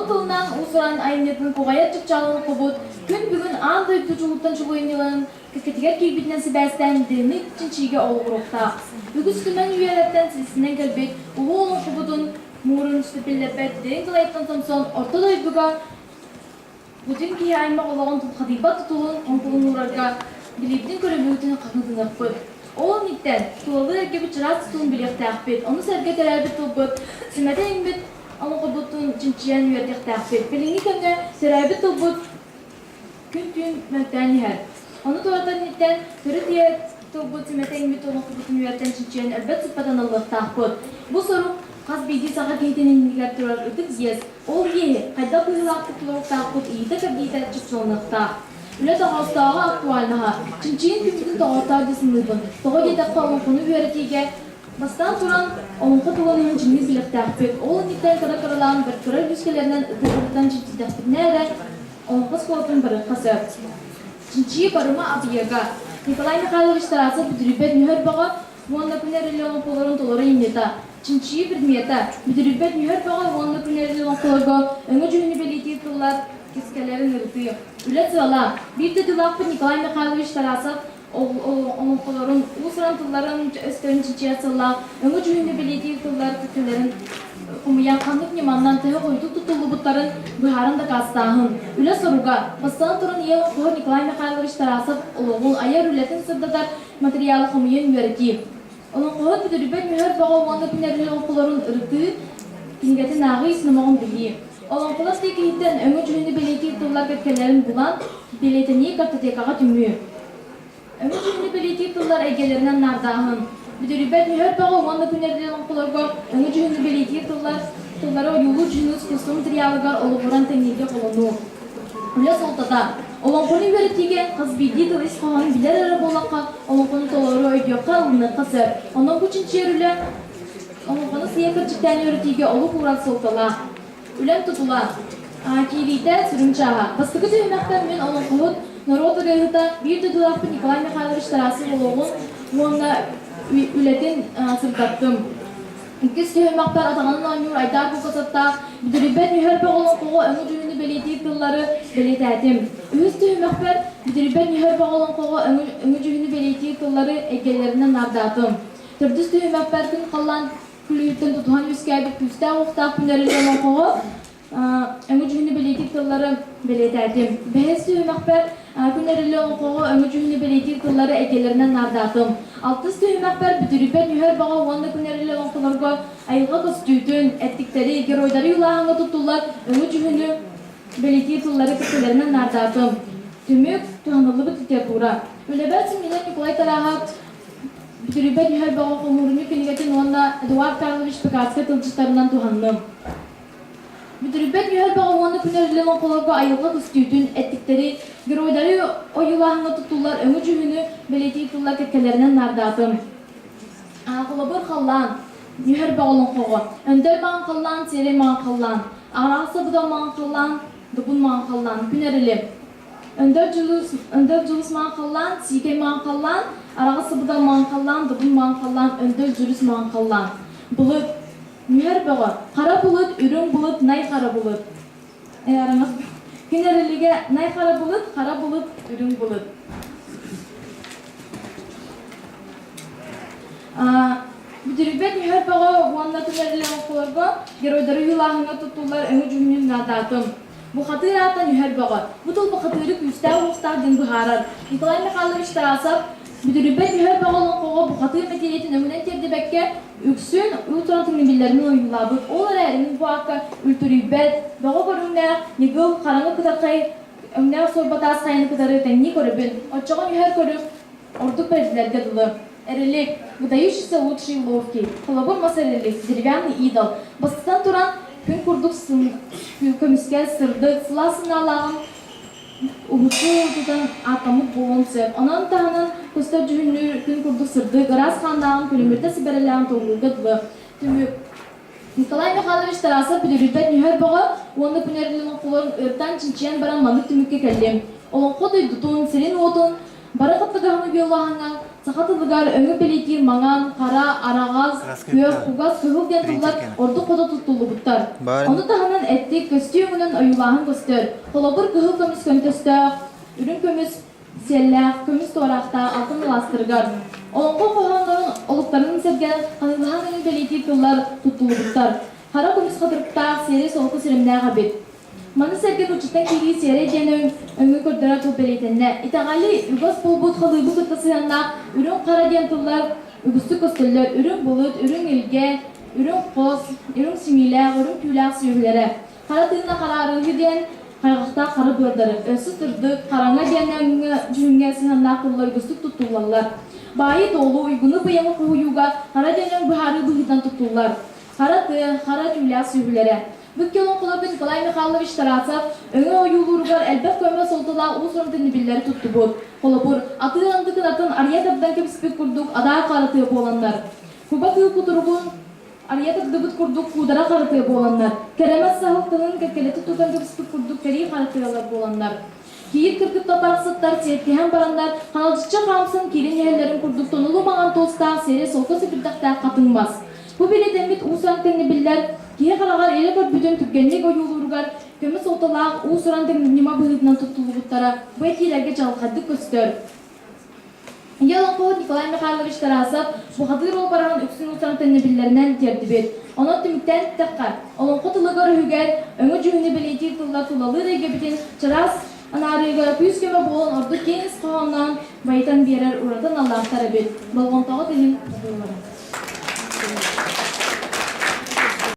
тылынан уус-уран айымньытын куҕайар чыпчаалын хобут күн бүгүн аан дойду чулууттан чулуйунньуларын кэккэтигэр киирбитинэн сибээстээн дириҥник чинчийиигэ олоҕуруохтаах. Үгүс түмэн үйэлэртэн силисинэн кэлбит улуу олоҥхобутун муурун сүтэ биллэрбэт дириҥ далайыттан сомсон орто дойдуга бүтүн киһи аймах олоҕун тулхадыйбат тутулун оҥкулун уурарга билиибитин-көрүүбүтүн хаҥатыныахпыт. Ол инниттэн тулалыыр эргэбит чараас тутулун билиэхтээхпит, ону сэргэ төрөөбүт тылбыт сүмэтэ иҥмит олоҥхобутун чинчийэн үөрдүөхтээхпит. Билиҥҥи кэмҥэ төрөөбүт тылбыт күн-түүн мөлтөөн иһэр. Ону туоратар инниттэн төрүт ийэ тылбыт сүмэтэ иҥмит олоҥхобутун үөрэтэн чинчийэн өлбөт-сүппэт аналлыахтаахпыт. Бу сорук хас биирдии саха киһитин иннигэр турар ытык иэс. Ол иэһи хайдах быһыылаахтык толоруохтаахпыт ыйыыта-кэрдиитэ чопчуланыахтаах. Үлэ тоҕоостооҕо актуальнаһа, чинчийин күммүтүн тоҕоостоох дии саныыбын. Тоҕо диэтэххэ, олоҥхону үөрэтиигэ бастаан туран олоҥхо тылын иһин дьиҥник билиэхтээхпит. Ол инниттэн кыра-кыралаан бэрт кыра үгүскэлэринэн ытыы-ытытан чинчийдэхпитинэ эрэ олоҥхо оскуолатын барыахха сөп. Чинчийии барыма абыйыга. Николай Михайлович Тарасов бүдүрүйбэт нүһэр бөҕө уонна күн эрили олоҥхолорун толору инньэтэ. Чинчийии предмета бүдүрүйбэт нүһэр бөҕө уонна күн эрили олоҥхолорго өҥө-дьүһүнү бэлиэтиир тыллар кискэлэрин ырытыы. Үлэ сыала. Биир дойдулаахпыт Николай Михайлович Тарасов олоҥхолорун уус-уран тылларын өстөрүн чинчийэр сыллаах өҥө-дьүһүнү бэлиэтиир тыллар кэккэлэрин хомуйан ханнык ньыманнан төһө хойутук туттуллубуттарын быһааран дакаастааһын. Үлэ соруга. Бастатан туран ийэ олоҥхоһут Николай Михайлович Тарасов олоҕун, айар үлэтин сырдатар материалы хомуйан үөрэтии. Олоҥхоһут бүдүрүйбэт нүһэр бөҕө уонна күн эрили олоҥхолорун ырытыы, кинигэтин ааҕыы ис номоҕун билии. Олоҥхолор тиэкиһиттэн өҥө-дьүһүнү бэлиэтиир тыллар кэккэлэрин булан, бэлиэтэнии картотекаҕа түмүү. Өҥө-дьүһүнү бэлиэтиир тыллар эйгэлэринэн наардааһын. Бүдүрүйбэт нүһэр бөҕө уонна күн эрили олоҥхолорго өҥө-дьүһүнү бэлиэтиир тыллар тыллары ойуулуур дьүһүнү искусство материалыгар олоҕуран тэҥнииргэ холонуу. Үлэ суолтата. Олоҥхону үөрэтиигэ хас биирдии тыл ис хоһоонун билэр эрэ буоллахха, олоҥхону толору өйдүөххэ, ылыныахха сөп. Онон бу чинчийэр үлэ олоҥхону сыыйа кырдьыктаан үөрэтиигэ олук уурар суолталаах. Үлэм тутула. Киириитэ сүрүн чааһа. Бастакы түһүмэхтэн мин олоҥхоһут, норуот ырыаһыта, биир дойдулаахпын Николай Михайлович Тарасов олоҕун уонна үлэтин сырдаттым. Иккис түһүмэхпэр атаҕынан оонньуур Айдаар Кулгасаттаах бүдүрүйбэт нүһэр бөҕө олоҥхоҕо өҥү-дьүһүнү бэлиэтиир тыллары бэлиэтээтим. Үһүс түһүмэхпэр бүдүрүйбэт нүһэр бөҕө олоҥхоҕо өҥү-дьүһүнү бэлиэтиир тыллары эйгэлэринэн наардаатым. Төрдүс түһүмэхпэр күн халлаан күлүүһүттэн тутуһан үөскээбит күүстээх-уохтаах күннэрин олоҥхоҕо өҥү-дьүһүнү бэлиэтиир тыллары бэлиэтээтим. Бэһис түһүмэхпэр күн эрили олоҥхоҕо өҥү-дьүһүнү бэлиэтиир тыллары эйгэлэринэн наардаатым. Алтыс түһүмэхпэр бүтүрүйбэт нүһэр баҕа уонна күн эрили олоҥхолорго айылҕа көстүүтүн, эттиктэри, геройдары юлааһыҥҥа туттуллар өҥү-дьүһүнү бэлиэтиир тыллары кэккэлэринэн наардаатым. Түмүк, туһаныллыбыт литература. Үлэбэр синньинэн Ньукулай Тарааһап Бүтүрүйбэт нүһэр бөҕө хомуурунньук кинигэтин уонна Эдуард Карлович Пекарскай тылдьыттарынан туһанным. Бүтүрүйбэт нүһэр бөҕө уонна күн эрилин оҥколорго айылҕа көстүүтүн, эттиктэри, геройдары ойуулааһыҥҥа туттуллар өҥү-дьүһүнү бэлиэтиир тыллар кэккэлэринэн наардаатым. Холобур, халлаан, нүһэр бөҕө олоҥхоҕо, өндөл маҥан халлаан, сиэрэй маҥан халлаан, аҕыраҕас сабыдал маҥан халлаан, добун маҥан халлаан, күн эрили. Өндөл дьулус, өндөл дьулус маҥан халлаан, сиикэй маҥан халлаан, араҕас сабыдал маҥан халлаан, добун маҥан халлаан, өндөл дьулус маҥан халлаан. Былыт, Нүһэр бөҕө, хара былыт, үрүҥ былыт, най хара былыт. Араҥас Күн эрэлигэ най хара былыт, хара былыт, үрүҥ былыт. Бүтүрүйбэт нүһэр бөҕө уонна күн эрэлэ оҥкуларга геройдары юлааһыҥҥа туттуллар өҥү-дьүһүнүн наатаатым. Бухатыыр аата нүһэр бөҕө. Бу тыл бухатыыры күүстээх уохтаах диэн быһаарар. Николай Михайлович Тарасов Бүтүрүйбэт нүһэр бөҕө олоҥхоҕо бухатыыр мэтириэтин өҥүнэн тиэрдибэккэ, үксүн уус-уран түҥнэбиллэрин ойуулаабыт. Ол эрээри мин бу аакка үлтүрүйбэт, бөҕө көрүҥнээх, ньыгыл, хараҥа кытархай өҥнөөх суорба таас хайаны кытары тэҥнии көрөбүн. Оччоҕо нүһэр көрүҥ ордук бэрдилэргэ дылы. Эрилик, выдающийся лучший ловкий, холобур мас эрилик, деревянный идол. Бастатан туран, күн курдук көмүскэл сырдык, сылаас санаалааҕын уһуччу тутан ааттаммыт буолуон сөп. Онон таһынан көстөр дьүһүннүүр күн курдук сырдык, ыраас хааннааҕын күлүмүрдэ сибэрэлээҕин туоһулуурга дылы. Түмүк. Николай Михайлович Тарасов бүдүрүйбэт нүһэр бөҕө уонна күн эрилин олоҥхолорун ыртан чинчийэн баран маннык түмүккэ кэллим. Олоҥхо дойдутун, сирин-уотун. Бары кыттыгаһын уйулааһыҥҥа саха тылыгар өҥү бэлиэтиир маҥан, хара, араҕас, күөх, кугас, кыһыл диэн тыллар ордук хото туттуллубуттар. Ону таһынан эттик, көстүү өҥүнэн ойуулааһын көстөр. Холобур, кыһыл көмүс көнтөстөөх, үрүҥ көмүс сиэллээх, көмүс туораахтаах алтан алаастарыгар. Олоҥхо хоһооннорун олуктарын сэргэ ханыылаһан өҥү бэлиэтиир тыллар туттуллубуттар. Хара көмүс хатырыктаах, сиэрэй солко сирэмнээх эбит. Маны сэргэ нууччаттан киирии сиэрэй диэн өҥ, өҥү көрдөрөр тыл бэлиэтэннэ. Итэҕэли, үгэс буолбут халыыбы кытта сыһыаннаах үрүҥ хара диэн тыллар үгүстүк көстөллөр. Үрүҥ былыт, үрүҥ илгэ, үрүҥ хос, үрүҥ симиилээх, үрүҥ түүлээх сүөһүлэрэ. Хара тыына хараарыыһы диэн хайҕахтаах хара быардары. Өссө сырдык, хараҥа диэн өҥҥө, дьүһүҥҥэ сыһыаннаах тыллар үгүстүк туттуллаллар. Баайы-дуолу, уйгуну-быйаҥы хоһуйууга хара диэн өҥ быһаарыы быһыытынан туттуллар. Хара тыа, хара түүлээх сүөһүлэрэ. Бу икки олоҥхолорго Николай Михайлович Тарасов өҥө ойуулууругар элбэх көмө суолталаах уус-уран тэннибиллэри туттубут. Холобур, атыы анды кынатын арыйа тардан кэбиспит курдук адаа харатыа буоланнар, куба кыыл кутуругун арыйа тардыбыт курдук куудара харатыа буоланнар, кэрэмэс саһыл тылын кэккэлэтэ тутан кэбиспит курдук кэрии харатыалар буоланнар, киир кыргыттар барахсаттар сиэттиһэн бараннар, ханалдьыччы хаамсан киирэн иһэллэрин курдук тонулу маҥан туостаах сиэрэ солко сэбирдэхтээх хатыҥ мас. Бу бэлиэтэммит уус-уран тэҥнэбиллэр киһи хараҕар илэ көрбүтүн түргэнник ойуулууругар көмө суолталаах уус-уран ньыма быһыытынан туттуллубуттара бу этиилэргэ чаҕылхайдык көстөр. Ийэ олоҥхоһут Николай Михайлович Тарасов бухатыыр уобараһын үксүн уус-уран тэҥнэбиллэринэн тиэрдибит. Онон түмүктээн эттэххэ, олоҥхо тылыгар-өһүгэр өҥө-дьүһүнү бэлиэтиир тыллар тулалыыр эйгэбитин чараас анаарыыга күүс-көмө буолан ордук киэҥ ис хоһоонноон байытан биэрэр ураты аналлаахтар эбит. Болҕомтоҕут иһин баҕарабын.